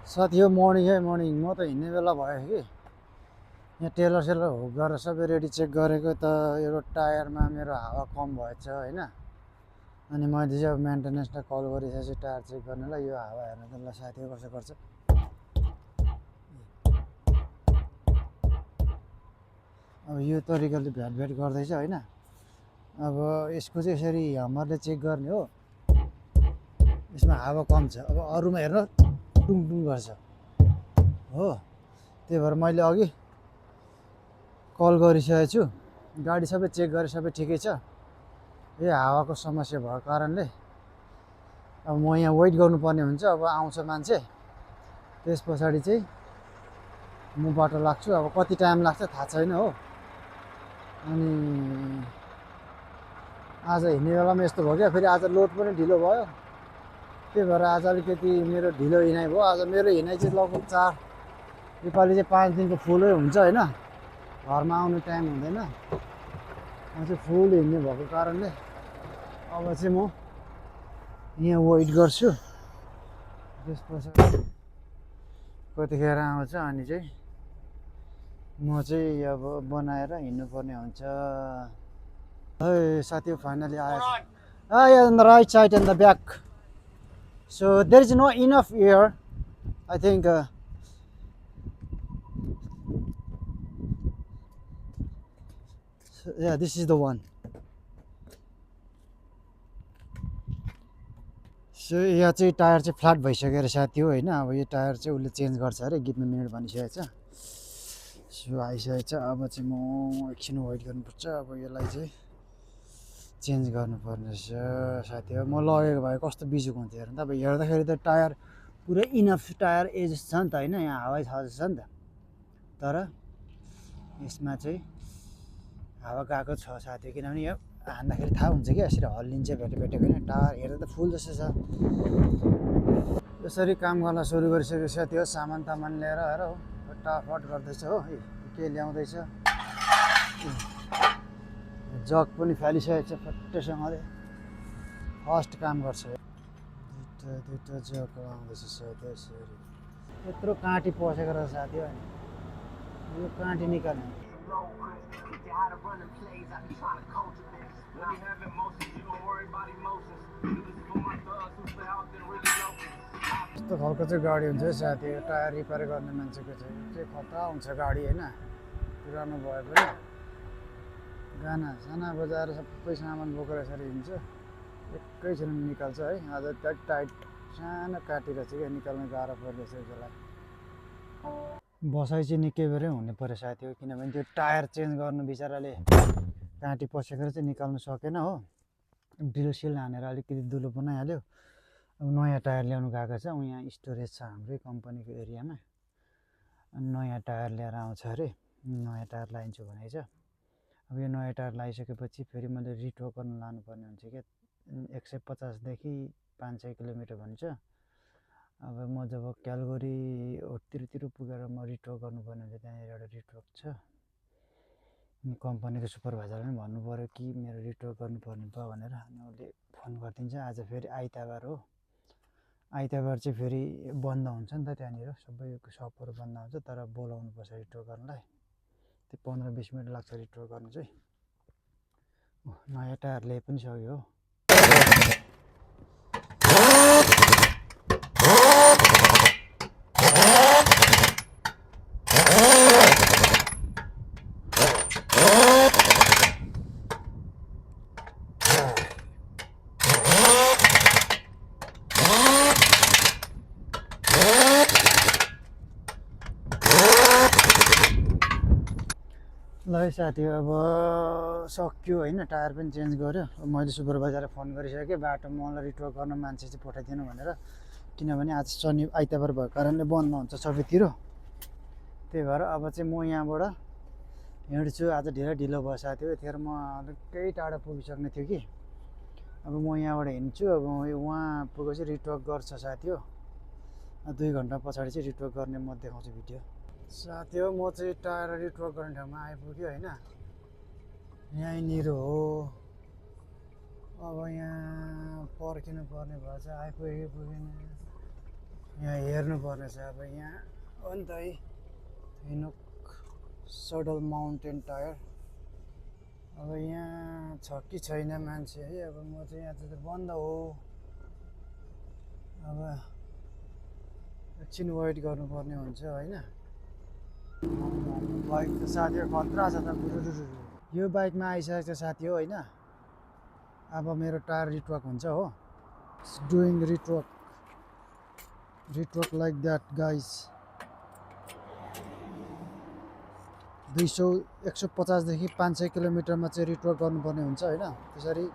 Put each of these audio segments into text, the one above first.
साथी हो मर्निङ है मर्निङ म त हिँड्ने बेला भयो कि यहाँ टेलर सेलर हुक गरेर सबै रेडी चेक गरेको त एउटा टायरमा मेरो हावा कम भएछ होइन अनि मैले चाहिँ अब मेन्टेनेन्सलाई कल गरिसकेको छु टायर चेक गर्नलाई यो हावा हेर्नु त ल साथी हो कसो गर्छ अब यो तरिकाले भ्याट भ्याट गर्दैछ होइन अब यसको चाहिँ यसरी हमरले चेक गर्ने हो यसमा हावा कम छ अब अरूमा हेर्नु टुङ टुङ गर्छ हो त्यही भएर मैले अघि कल गरिसकेको छु गाडी सबै चेक गरे सबै ठिकै छ यही हावाको समस्या भएको कारणले अब म यहाँ वेट गर्नुपर्ने हुन्छ अब आउँछ मान्छे त्यस पछाडि चाहिँ म बाटो लाग्छु अब कति टाइम लाग्छ थाहा छैन हो अनि आज हिँड्ने बेलामा यस्तो भयो क्या फेरि आज लोड पनि ढिलो भयो त्यही भएर आज अलिकति मेरो ढिलो हिँडाइ भयो आज मेरो हिँडाइ चाहिँ लगभग 4 योपालि चाहिँ 5 दिनको फुलै हुन्छ होइन घरमा आउने टाइम हुँदैन म चाहिँ फुल हिँड्ने भएको कारणले अब चाहिँ म यहाँ वेट गर्छु त्यस पछाडि कतिखेर आउँछ अनि चाहिँ म चाहिँ अब बनाएर हिँड्नुपर्ने हुन्छ Hey, Satya finally arrived. Yeah, on the right side and the back. So there is not enough air. I think. So, yeah, this is the one. So यहाँ चाहिँ टायर चाहिँ फ्ल्याट भइसकेर साथी हो होइन अब यो टायर चाहिँ उसले चेन्ज गर्छ अरे गिभ मी मिनट भनिसकेको छ सो आइसकेको छ अब चाहिँ म एकछिन वेट गर्नुपर्छ अब यसलाई चाहिँ चेन्ज गर्नुपर्ने रहेछ साथी हो म लगेको भए कस्तो बिजुक हुन्थ्यो हेर्नु त अब हेर्दाखेरि त टायर पुरै इनफ टायर एज छ नि त होइन यहाँ हावा छ नि त तर यसमा चाहिँ हावा गएको छ साथी किनभने यो हान्दाखेरि थाहा हुन्छ कि यसरी हल्लिन्छ भेटे भेटेको होइन टायर हेर्दा त फुल जस्तो छ यसरी काम गर्न सुरु गरिसकेको साथी हो सामान तामान लिएर हेर हो फटाफट गर्दैछ हो के ल्याउँदैछ जग पनि फालिसकेको छ फट्टैसँगले फर्स्ट काम गर्छ दुईटा जग आउँदैछ साथी यसरी यत्रो काँटी पसेको रहेछ साथी हो यो काँटी निकाल्ने यस्तो खालको चाहिँ गाडी हुन्छ है साथी टायर रिपेयर गर्ने मान्छेको चाहिँ के खतरा हुन्छ गाडी होइन पुरानो भए पनि गाना साना बजाएर सबै सामान बोकेर यसरी हिँड्छ एकैछिन निकाल्छ है आज टाइट सानो काटेर चाहिँ निकाल्नु गाह्रो पर्दैछ यसलाई बसाइ चाहिँ निकै बेरै हुने पऱ्यो साथी हो किनभने त्यो टायर चेन्ज गर्नु बिचराले काँटी पसेर चाहिँ निकाल्नु सकेन हो ड्रिल सिल हानेर अलिकति दुलो बनाइहाल्यो अब नयाँ टायर ल्याउनु गएको छ यहाँ स्टोरेज छ हाम्रै कम्पनीको एरियामा अनि नयाँ टायर लिएर आउँछ अरे नयाँ टायर लगाइन्छु भनेको छ अब यो नयाँ टायर लगाइसकेपछि फेरि मैले रिटोक गर्न लानुपर्ने हुन्छ क्या 150 देखि 500 किलोमिटर भन्छ अब म जब क्यालगरी होटतिर पुगेर म रिटोक गर्नुपर्ने हुन्छ त्यहाँनिर एउटा रिटोक छ कम्पनीको सुपरभाइजरले पनि भन्नु पऱ्यो कि मेरो रिटोक गर्नुपर्ने भयो भनेर अनि उसले फोन गरिदिन्छ आज फेरि आइतबार हो आइतबार चाहिँ फेरि बन्द हुन्छ नि त त्यहाँनिर सबै सपहरू बन्द हुन्छ तर बोलाउनु पर्छ रिटोक गर्नलाई त्यो 15-20 मिनट लाग्छ रिटोक गर्नु चाहिँ नयाँ टायर ल्याइ पनि सक्यो हो ल साथी अब सक्यो होइन टायर पनि चेन्ज गर्यो मैले सुपरभाइजरलाई फोन गरिसकेँ बाटोमा मलाई रिटोक गर्न मान्छे चाहिँ पठाइदिनु भनेर किनभने आज शनि आइतबार भएको कारणले बन्द हुन्छ सबैतिर त्यही भएर अब चाहिँ म यहाँबाट हिँड्छु आज धेरै ढिलो भयो साथी हो यतिखेर म अलिकै टाढो पुगिसक्ने थियो कि अब म यहाँबाट हिँड्छु अब उहाँ पुगेपछि रिटोक गर्छ साथी हो 2 घन्टा पछाडि चाहिँ रिटोक गर्ने म देखाउँछु भिडियो साथी हो म चाहिँ टायर रिटोक गर्ने ठाउँमा आइपुग्यो होइन यहीँनिर हो अब यहाँ पर्खिनु पर्ने भएछ आइपुगेन यहाँ हेर्नुपर्ने छ अब यहाँ हो नि त है हिनोक सडल माउन्टेन टायर अब यहाँ छ कि छैन मान्छे है अब म चाहिँ यहाँ चाहिँ बन्द हो अब एकछिन वेट गर्नुपर्ने हुन्छ होइन बाइक त साथीहरू खतरा छ त बुरुरुरु यो बाइकमा आइसकेको छ साथी हो होइन अब मेरो टायर रिटवर्क हुन्छ हो it's doing rework like that guys 150 देखि 500 किलोमिटरमा चाहिँ रिटवर्क गर्नुपर्ने हुन्छ होइन त्यसरी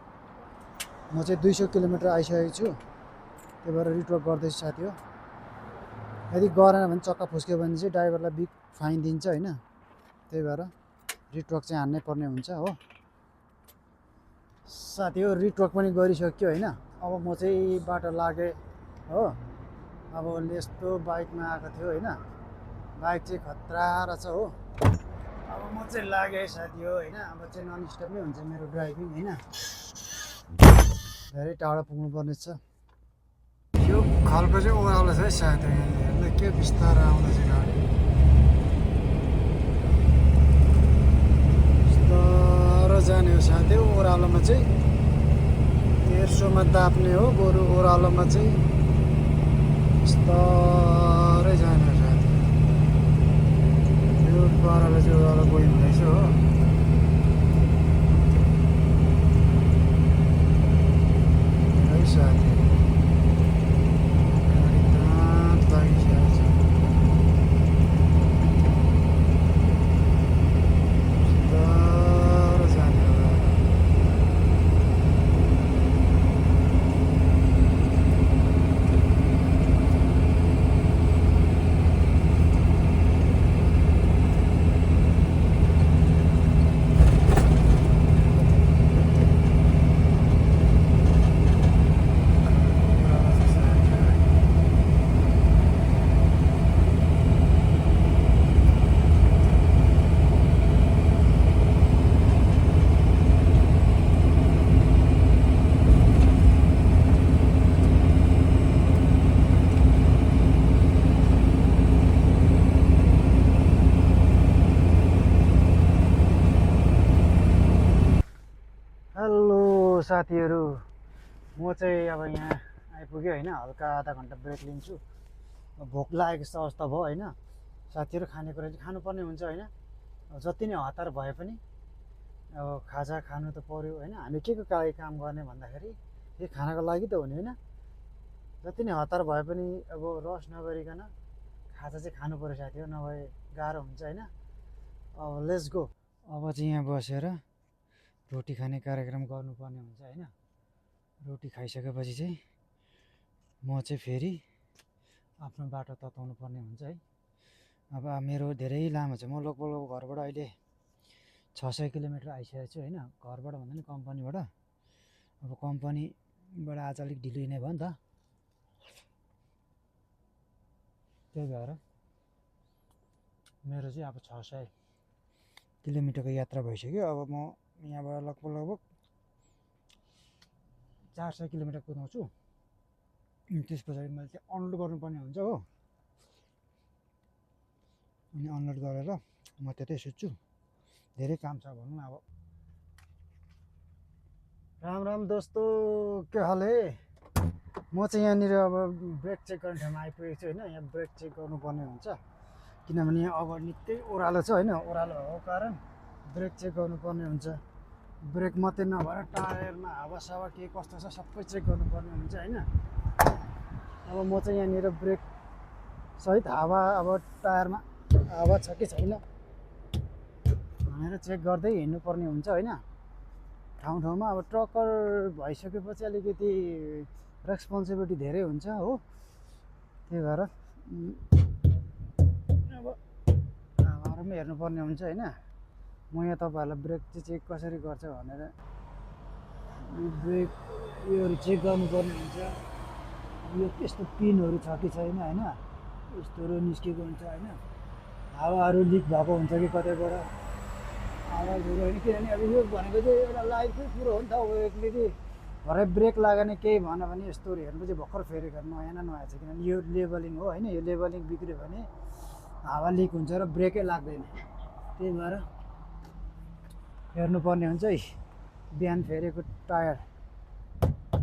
म चाहिँ 200 किलोमिटर आइसकेको छु त्यही भएर रिटवर्क गर्दैछु साथी हो यदि गरेन भने चक्का फुस्क्यो भने चाहिँ ड्राइभरलाई बिग फाइन दिन्छ होइन त्यही भएर रिटवर्क चाहिँ हान्नै पर्ने हुन्छ हो साथी हो रिटवर्क पनि गरिसक्यो होइन अब म चाहिँ बाटो लागेँ हो अब यस्तो बाइकमा आएको थियो होइन बाइक चाहिँ खतरा रहेछ हो अब म चाहिँ लागेँ साथी हो होइन अब चाहिँ नन स्टप नै हुन्छ मेरो ड्राइभिङ होइन धेरै टाढो पुग्नु पर्ने छ यो खालको चाहिँ ओह्रालो छ है सायद हेर्दा के बिस्तारो आउँदैछ गाडी बिस्तारो जाने हो साथी हो ओह्रालोमा चाहिँ 1300मा दाप्ने हो बरु ओह्रालोमा चाहिँ बिस्तारै जाने हो साथी यो पाराले चाहिँ ओह्रालो गइ हुँदैछ हो है साथी साथीहरू म चाहिँ अब यहाँ आइपुगेँ होइन हल्का आधा घन्टा ब्रेक लिन्छु भोक लागेको जस्तो अवस्था भयो होइन साथीहरू खानेकुरा चाहिँ खानुपर्ने हुन्छ होइन जति नै हतार भए पनि अब खाजा खानु त पर्यो होइन हामी के को लागि काम गर्ने भन्दाखेरि यो खानाको लागि त हो नि होइन जति नै हतार भए पनि अब रस नगरिकन खाजा चाहिँ खानु पर्यो साथी हो नभए गाह्रो हुन्छ होइन अब लेट्स गो अब चाहिँ यहाँ बसेर रोटी खाने कार्यक्रम गर्नुपर्ने हुन्छ होइन रोटी खाइसकेपछि चाहिँ म चाहिँ फेरि आफ्नो बाटो तताउनु पर्ने हुन्छ है अब मेरो धेरै लामो छ म लगभग घरबाट अहिले 600 किलोमिटर आइसकेको छु होइन घरबाट भन्दा नि कम्पनीबाट अब कम्पनीबाट आज अलिक ढिलो हिँड्ने भयो नि त त्यही भएर मेरो चाहिँ अब 600 किलोमिटरको यात्रा भइसक्यो अब म यहाँबाट लगभग 400 किलोमिटर कुदाउँछु त्यस पछाडि मैले चाहिँ अनलोड गर्नुपर्ने हुन्छ हो अनि अनलोड गरेर म त्यतै सुत्छु धेरै काम छ भनौँ अब राम राम दोस्तो के हाल है म चाहिँ यहाँनिर अब ब्रेक चेक गर्ने ठाउँमा आइपुगेको छु होइन यहाँ ब्रेक चेक गर्नुपर्ने हुन्छ किनभने यहाँ अगाडि निकै ओह्रालो छ होइन ओह्रालो भएको कारण ब्रेक चेक गर्नुपर्ने हुन्छ ब्रेक मात्रै नभएर टायरमा हावासावा के कस्तो छ सबै चेक गर्नुपर्ने हुन्छ होइन अब म चाहिँ यहाँनिर ब्रेक सहित हावा अब टायरमा हावा छ कि छैन भनेर चेक गर्दै हिँड्नुपर्ने हुन्छ होइन ठाउँ ठाउँमा अब ट्रकर भइसकेपछि अलिकति रेस्पोन्सिबिलिटी धेरै हुन्छ हो त्यही भएर अब हावाहरू पनि हेर्नुपर्ने हुन्छ होइन म यहाँ तपाईँहरूलाई ब्रेक चाहिँ चेक कसरी गर्छ भनेर ब्रेक योहरू चेक गर्नुपर्ने हुन्छ यो त्यस्तो पिनहरू छ कि छैन होइन यस्तोहरू निस्केको हुन्छ होइन हावाहरू लिक भएको हुन्छ कि कतैबाट आवाजहरू होइन किनभने अब यो भनेको चाहिँ एउटा लाइफकै कुरो हो नि त अब अलिकति भरे ब्रेक लागेन केही भएन भने यस्तोहरू हेर्नु चाहिँ भर्खर फेरेको नयाँ नयाँ छ किनभने यो लेबलिङ हो होइन यो लेबलिङ बिग्रियो भने हावा लिक हुन्छ र ब्रेकै लाग्दैन त्यही भएर हेर्नुपर्ने हुन्छ है बिहान फेरेको टायर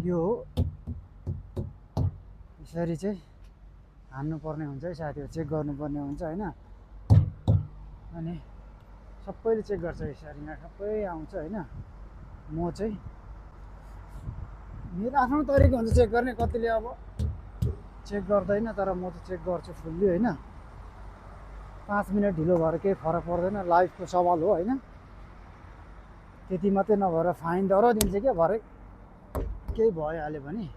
यो हो यसरी चाहिँ हान्नुपर्ने हुन्छ है साथीहरू चेक गर्नुपर्ने हुन्छ होइन अनि सबैले चेक गर्छ यसरी यहाँ सबै आउँछ होइन म चाहिँ मेरो आफ्नो तरिका हुन्छ चेक गर्ने कतिले अब चेक गर्दैन तर म चाहिँ चेक गर्छु फुल्ली होइन 5 मिनट ढिलो भएर केही फरक पर्दैन लाइफको सवाल हो होइन त्यति मात्रै नभएर फाइन दर दिन्छ क्या भरे केही भइहाल्यो भने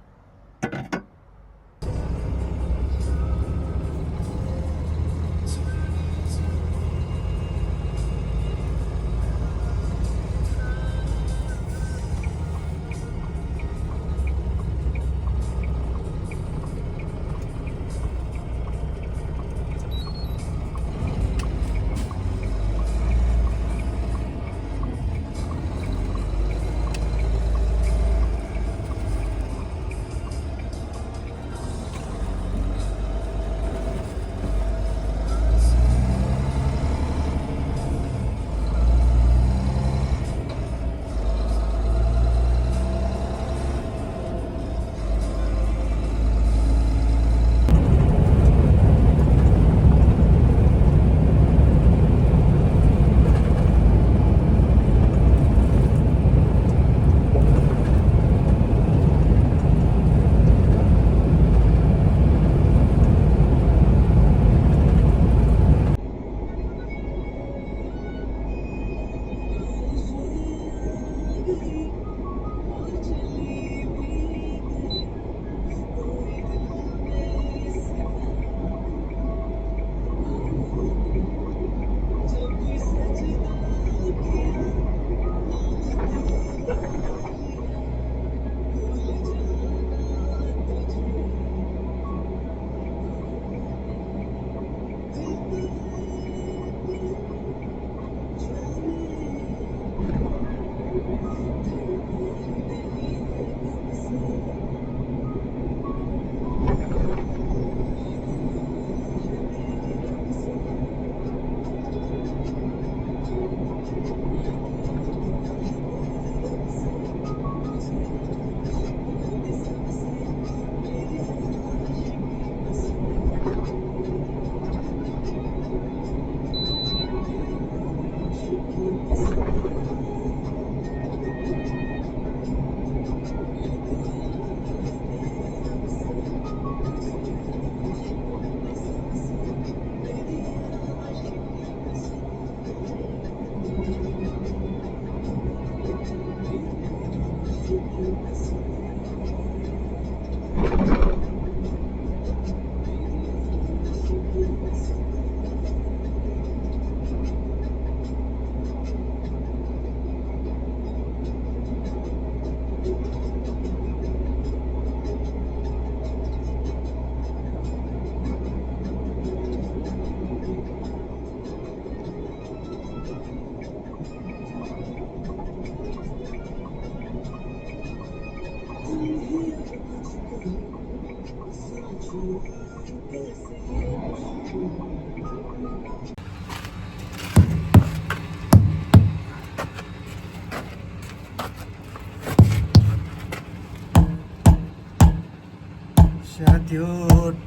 त्यो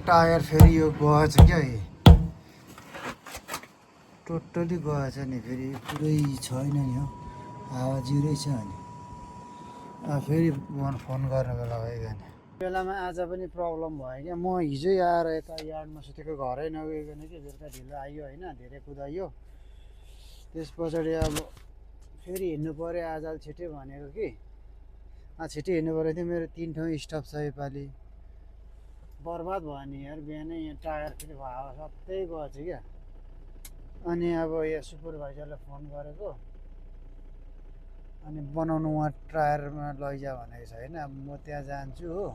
टायर फेरि यो गएछ क्या टोटली गएछ नि फेरि पुरै छैन नि हो हावा जिरै छ नि फेरि फोन गर्ने बेला भइगयो नि बेलामा आज पनि प्रब्लम भयो क्या म हिजै आएर यता यार्डमा सुतेको घरै नगइकन कि बेलुका ढिलो आयो होइन धेरै कुदायो त्यस पछाडि अब फेरि हिँड्नु पऱ्यो आज छिट्टै भनेको कि छिट्टै हिँड्नु पऱ्यो थियो मेरो 3 ठाउँ स्टप छ योपालि बर्बाद भयो नि यार बिहानै यहाँ टायर फेरि हावा सबै गएछ क्या अनि अब यहाँ सुपरभाइजरलाई फोन गरेको अनि बनाउनु उहाँ टायरमा लैजा भनेको छ होइन अब म त्यहाँ जान्छु हो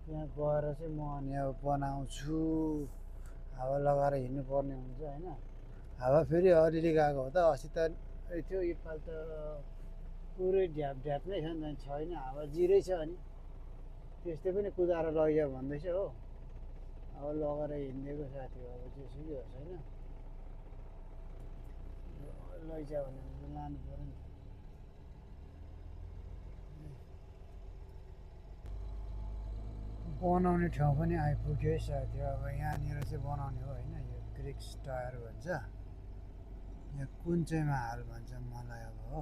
त्यहाँ गएर चाहिँ म अनि अब बनाउँछु हावा लगाएर हिँड्नु पर्ने हुन्छ होइन हावा फेरि अलिअलि गएको हो त अस्ति त थियो योपालि त पुरै ढ्याप ढ्याप नै छ नि त, छैन हावा जिरै छ अनि त्यस्तै पनि कुदाएर लैजाऊ भन्दैछ हो। अब लगेर हिँडिदिएको साथी हो, अब जेसुकै होस् होइन, लैजा भने लानु पऱ्यो नि। बनाउने ठाउँ पनि आइपुग्यो है साथी। अब यहाँनिर चाहिँ बनाउने हो होइन, यो क्रिक्स टायर भन्छ, यहाँ कुन चाहिँमा हाल भन्छ मलाई अब हो,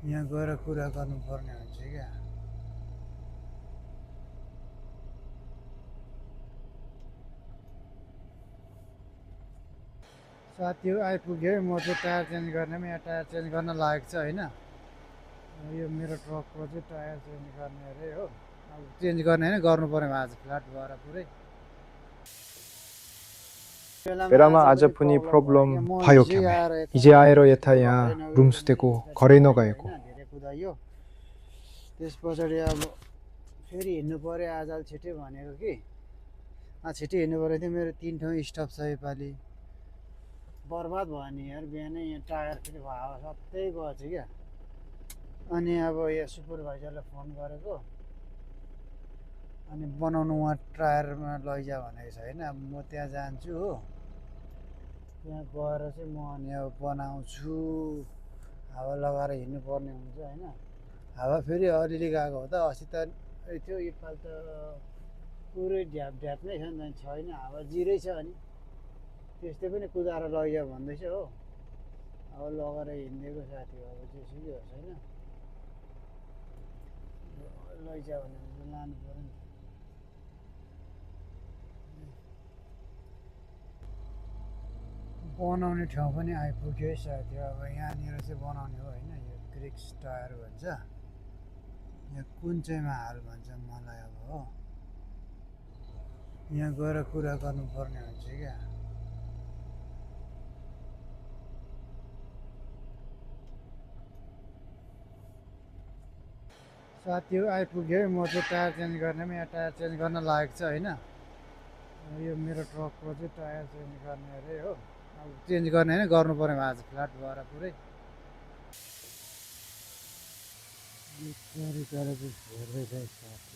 यहाँ गएर कुरा गर्नुपर्ने हुन्छ क्या। साथी हो आइपुग्यो है, म चाहिँ टायर चेन्ज गर्नेमा यहाँ टायर चेन्ज गर्न लागेको छ होइन। यो मेरो ट्रकको चाहिँ टायर चेन्ज गर्ने अरे हो, अब चेन्ज गर्ने होइन, गर्नु पर्ने भयो आज, फ्ल्याट भएर पुरै। 베라마 아자푼이 프로블럼 파요겸해 이제 아에로 예타 야 룸스테고 거래 너가एको धेरै कुदायो। त्यस पछाडि अब फेरि हिँड्नु पऱ्यो आज छिट्टै भनेको कि, छिट्टै हिँड्नु पऱ्यो थियो। मेरो 3 ठाउँ स्टप छ योपालि, बर्बाद भयो नि यार। बिहानै यहाँ टायर फेरि हावा सबै गएछ क्या। अनि अब यहाँ सुपरभाइजरलाई फोन गरेको, अनि बनाउनु उहाँ टायरमा लैजा भनेको छ होइन। म त्यहाँ जान्छु हो, त्यहाँ गएर चाहिँ म अनि अब बनाउँछु। हावा लगाएर हिँड्नु पर्ने हुन्छ होइन। हावा फेरि अलिअलि गएको हो त, अस्ति त थियो, योपालि त पुरै ढ्याप ढ्याप नै छ नि त, छैन हावा जिरै छ अनि त्यस्तै पनि कुदाएर लैजाऊ भन्दैछ हो। अब लगेर हिँडिदिएको साथी हो, अब जेसुकै होस् होइन, लैजा भने लानु पऱ्यो नि। बनाउने ठाउँ पनि आइपुग्यो है साथी। अब यहाँनिर चाहिँ बनाउने हो होइन, यो क्रिक्स टायर भन्छ, यहाँ कुन चाहिँमा हाल भन्छ मलाई अब हो, यहाँ गएर कुरा गर्नुपर्ने हुन्छ क्या। साथी हो आइपुग्यो है, म चाहिँ टायर चेन्ज गर्नेमा यहाँ टायर चेन्ज गर्न लागेको छ होइन। यो मेरो ट्रकको चाहिँ टायर चेन्ज गर्ने अरे हो, अब चेन्ज गर्ने होइन, गर्नु पर्ने भयो आज, फ्ल्याट भएर पुरै। तरिकाले चाहिँ हेर्दैछ साथी।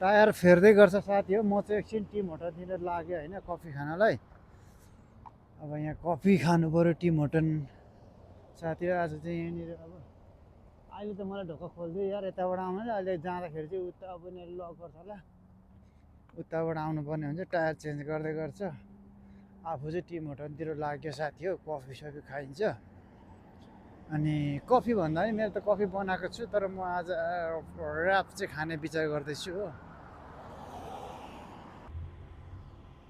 टायर फेर्दै गर्छ साथी हो। म चाहिँ एकछिन टी होटलतिर लाग्यो होइन कफी खानलाई। अब यहाँ कफी खानु पऱ्यो टी होटल साथी हो। आज चाहिँ यहाँनिर अब अहिले त मलाई ढोका खोलिदियो यार, यताबाट आउनु अहिले जाँदाखेरि चाहिँ उता पनि लक गर्छ होला, उताबाट आउनुपर्ने हुन्छ। टायर चेन्ज गर्दै गर्छ, आफू चाहिँ टी होटलतिर लाग्यो साथी हो। कफी सफी खाइन्छ। अनि कफी भन्दा पनि मेरो त कफी बनाएको छु, तर म आज ऱ्याप चाहिँ खाने विचार गर्दैछु हो।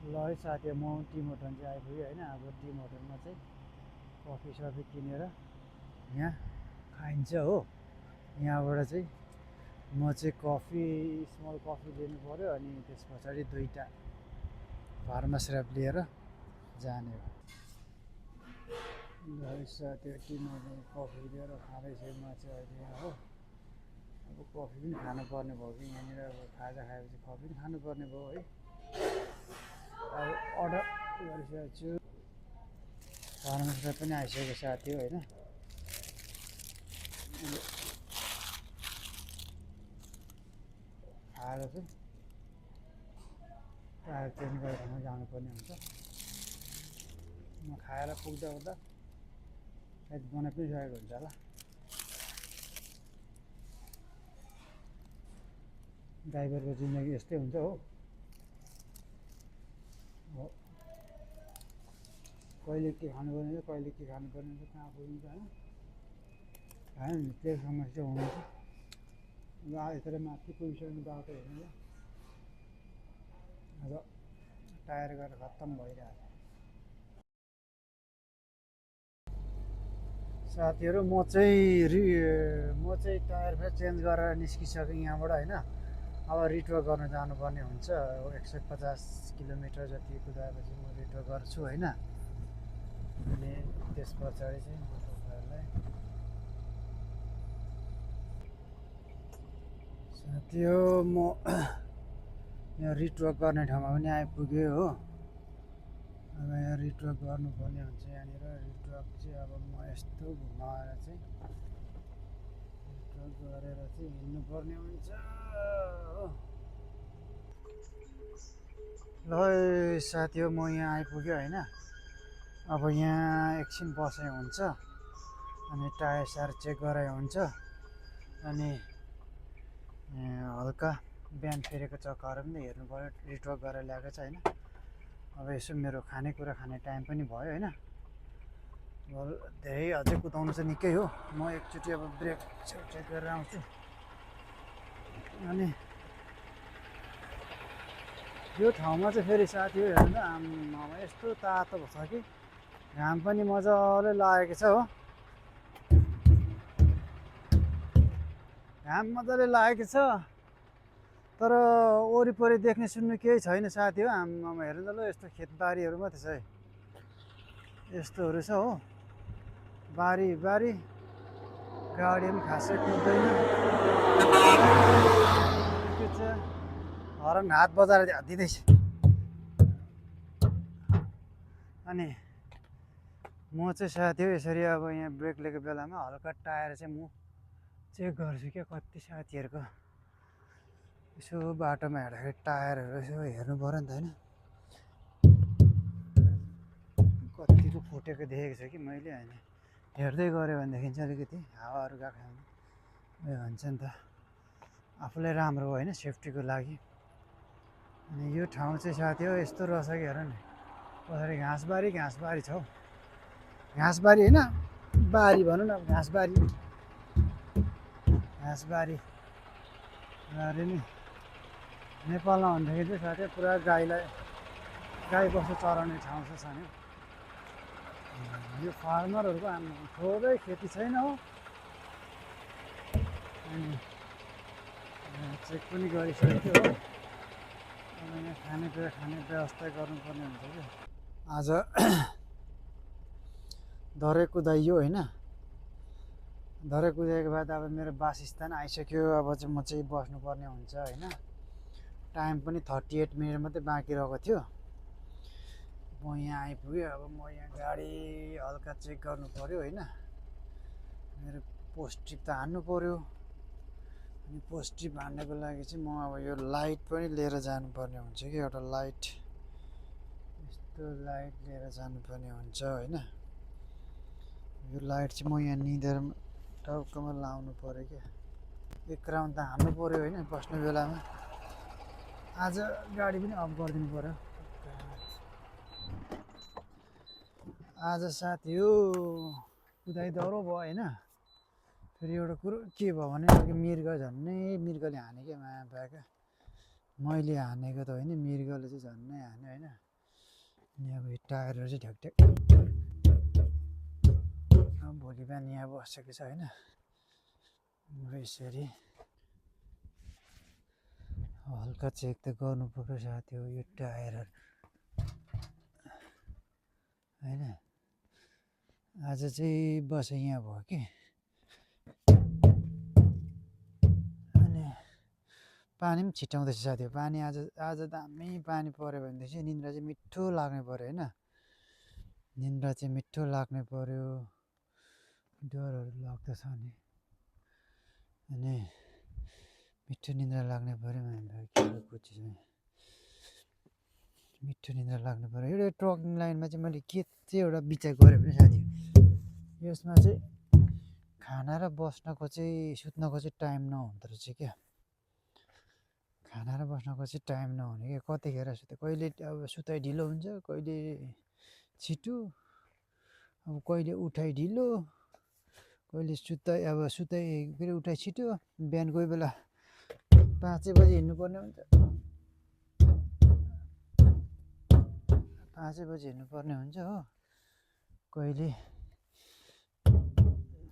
ल है साथी, म टी होटल चाहिँ आइपुग्यो होइन। अब टी होटलमा चाहिँ कफी सफी किनेर यहाँ खाइन्छ हो। यहाँबाट चाहिँ म चाहिँ कफी, स्मल कफी लिनु पऱ्यो, अनि त्यस पछाडि 2टा फार्मस ऱ्याप लिएर जाने हो। ल है साथी, टी होटल कफी लिएर खाँदैछु म चाहिँ अहिले यहाँ हो। अब कफी पनि खानुपर्ने भयो कि यहाँनिर, अब खाजा खाएपछि कफी पनि खानुपर्ने भयो है। अब अर्डर गरिसकेको छु, फार्मसमा पनि आइसकेको साथी हो होइन। खाएर चाहिँ टायर चेन्ज गरेर ठाउँमा जानुपर्ने हुन्छ। म खाएर पुग्दा ओर्दा सायद बनाइ पनि सकेको हुन्छ होला। ड्राइभरको जिन्दगी यस्तै हुन्छ हो। कहिले के खानुपर्ने हुन्छ, कहिले के खानुपर्ने हुन्छ, कहाँ पुगिन्छ होइन, खायो नि त्यही समस्या हुन्छ। ल यसरी माथि पुगिसक्ने बाटो हेर्नु, अब टायर गरेर खत्तम भइरहेको छ साथीहरू। म चाहिँ टायर फेरि चेन्ज गरेर निस्किसकेँ यहाँबाट होइन। अब रिटुर गर्न जानुपर्ने हुन्छ। 150 किलोमिटर जति कुदाएपछि म रिटुर गर्छु होइन। अनि त्यस पछाडि चाहिँ म तपाईँहरूलाई साथी हो म यहाँ रिटवर्क गर्ने ठाउँमा पनि आइपुग्यो हो। अब यहाँ रिटवर्क गर्नुपर्ने हुन्छ यहाँनिर। रिटवर्क चाहिँ अब म यस्तो घुमाएर चाहिँ रिटवर्क गरेर चाहिँ हिँड्नुपर्ने हुन्छ हो। ल साथी हो म यहाँ आइपुग्यो होइन। अब यहाँ एकछिन बसाइ हुन्छ अनि टायर सायर चेक गराइ हुन्छ अनि हल्का बिहान फेरेको चक्काहरू पनि हेर्नु पऱ्यो। रिटवर्क गरेर ल्याएको छ होइन। अब यसो मेरो खानेकुरा खाने टाइम पनि भयो होइन। धेरै अझै कुदाउनु चाहिँ निकै हो। म एकचोटि अब ब्रेक चेक गरेर आउँछु। अनि यो ठाउँमा चाहिँ फेरि साथी हो हेर्नु त आम्मामा यस्तो तातो छ कि घाम पनि मजाले लागेको छ हो। घाम मजाले लागेको छ तर वरिपरि देख्ने सुन्नु केही छैन साथी हो। आम्मामा हेर्नु त ल यस्तो खेतबारीहरू मात्रै छ है। यस्तोहरू छ हो बारी गाडी पनि खासै कुद्दैन। के छ हरन हात बजाएर दिँदैछ। अनि म चाहिँ साथी हो यसरी अब यहाँ ब्रेक लिएको बेलामा हल्का टायर चाहिँ म चेक गर्छु क्या। कति साथीहरूको यसो बाटोमा हेर्दाखेरि टायरहरू यसो हेर्नु पऱ्यो नि त होइन। कतिको फुटेको देखेको छु कि मैले होइन। हेर्दै गऱ्यो भनेदेखि चाहिँ अलिकति हावाहरू गएको उयो हुन्छ नि त आफूलाई राम्रो हो होइन सेफ्टीको लागि। अनि यो ठाउँ चाहिँ साथी हो यस्तो रहेछ कि हेर नि पछाडि घाँसबारी छ हौ। घाँसबारी होइन बारी भनौँ न घाँसबारी अरे नि नेपालमा भन्दाखेरि चाहिँ साथी पुरा गाई बस्तु चराउने ठाउँ छ नि। यो फार्मरहरूको थोरै खेती छैन हो। अनि चेक पनि गरिसकेको हो। अब यहाँ खानेकुरा खाने व्यवस्था गर्नुपर्ने हुन्छ क्या। आज धरे कुदाइयो होइन। धरे कुदाएको बाद अब मेरो वासस्थान आइसक्यो। अब चाहिँ म चाहिँ बस्नुपर्ने हुन्छ होइन। टाइम पनि 38 मिनट मात्रै बाँकी रहेको थियो। म यहाँ आइपुग्यो। अब म यहाँ गाडी हल्का चेक गर्नु पऱ्यो होइन। मेरो पोस्ट ट्रिप त हान्नु पऱ्यो। अनि पोस्ट ट्रिप हान्नको लागि चाहिँ म अब यो लाइट पनि लिएर जानुपर्ने हुन्छ कि। एउटा लाइट यस्तो लाइट लिएर जानुपर्ने हुन्छ होइन। यो लाइट चाहिँ म यहाँ निधार टाउकोमा लाउनु पऱ्यो क्या। एक राउन्ड त हान्नु पऱ्यो होइन बस्ने बेलामा। आज गाडी पनि अफ गरिदिनु पऱ्यो। आज साथी हो कुदाइ डह्रो भयो होइन। फेरि एउटा कुरो के भयो भने अघि मृग झन्नै मृगले हान्यो क्या माया क्या। मैले हानेको त होइन मृगले चाहिँ झन्नै हान्यो होइन। अनि अब यो टायरहरू चाहिँ ढ्याकढ्याक अब भोलि बिहान यहाँ बसेको छ होइन। यसरी हल्का चेक त गर्नु पर्यो साथी हो यो टायरहरू होइन। आज चाहिँ बस यहाँ भयो कि। अनि पानी पनि छिटाउँदैछ साथी हो। पानी आज दामी पानी पऱ्यो भनेदेखि निन्द्रा चाहिँ मिठो लाग्ने पऱ्यो होइन। निन्द्रा चाहिँ मिठो लाग्ने पऱ्यो। डरहरू लाग्दछ नि अनि मिठो निन्द्रा लाग्ने पऱ्यो। मिठो निन्द्रा लाग्नु पऱ्यो। एउटा ट्रकिङ लाइनमा चाहिँ मैले के चाहिँ एउटा विचार गरेँ भने साथी यसमा चाहिँ खाना र बस्नको चाहिँ सुत्नको चाहिँ टाइम नहुँदो रहेछ क्या। खाना र बस्नको चाहिँ टाइम नहुने क्या। कतिखेर सुत्यो कहिले अब सुताइ ढिलो हुन्छ कहिले छिटो अब कहिले उठाइ ढिलो कहिले सुताइ फेरि उठाइ छिटो। बिहान कोही बेला 5 बजी हिँड्नुपर्ने हुन्छ 5 बजी हिँड्नुपर्ने हुन्छ हो। कहिले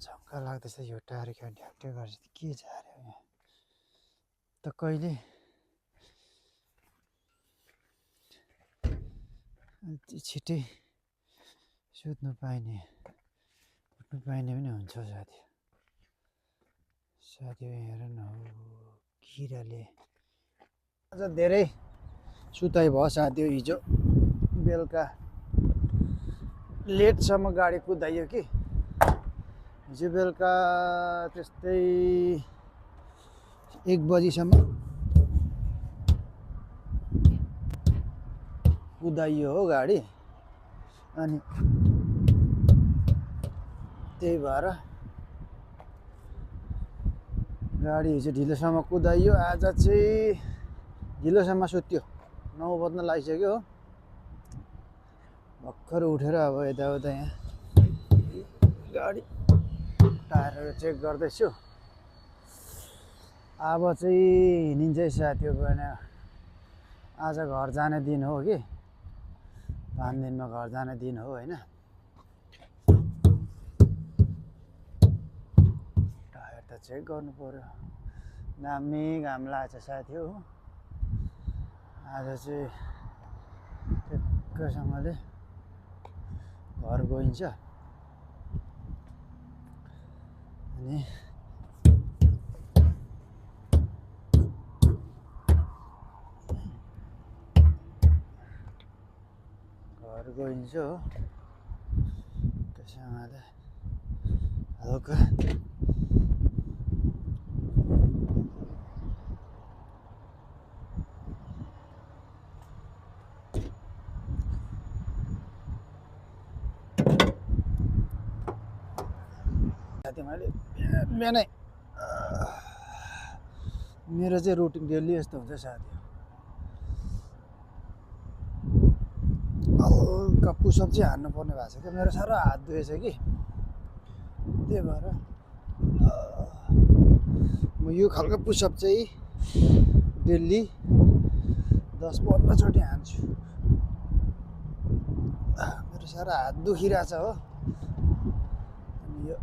झङ्का लाग्दैछ यो टायर क्या ढ्याक्ठ्याक गर्छ के झार्यो यहाँ त। कहिले छिटै सुत्नु पाइने उठ्नु पाइने पनि हुन्छ साथी। साथी हेर न किराले अझ धेरै सुताइ भयो साथी। हिजो बेलुका लेटसम्म गाडी कुदाइयो कि हिजो बेलुका त्यस्तै 1 बजीसम्म कुदाइयो हो गाडी। अनि त्यही भएर गाडी हिजो ढिलोसम्म कुदाइयो। आज चाहिँ ढिलोसम्म सुत्यो। 9 बज्न लागिसक्यो हो। भर्खर उठेर अब यताउता यहाँ गाडी टायरहरू चेक गर्दैछु। अब चाहिँ हिँडिन्छ साथी। गएन आज घर जाने दिन हो कि 5 दिनमा घर जाने दिन हो होइन। टायर त चेक गर्नु पर्यो। दामी घाम लागेछ साथी हो। आज चाहिँ ठिक्कसँगले घर गइन्छ। अनि घर गइन्छ हो। त्यसैले हल्का साथी मैले बिहानै मेरो चाहिँ रुटिन डेली यस्तो हुन्छ साथी। हल्का पुसअप चाहिँ हान्नु पर्ने भएको छ क्या। मेरो साह्रो हात दुखेछ कि त्यही भएर म यो खालको पुसअप चाहिँ डेली 10-15 चोटि हान्छु। मेरो साह्रो हात दुखिरहेछ हो। अनि यो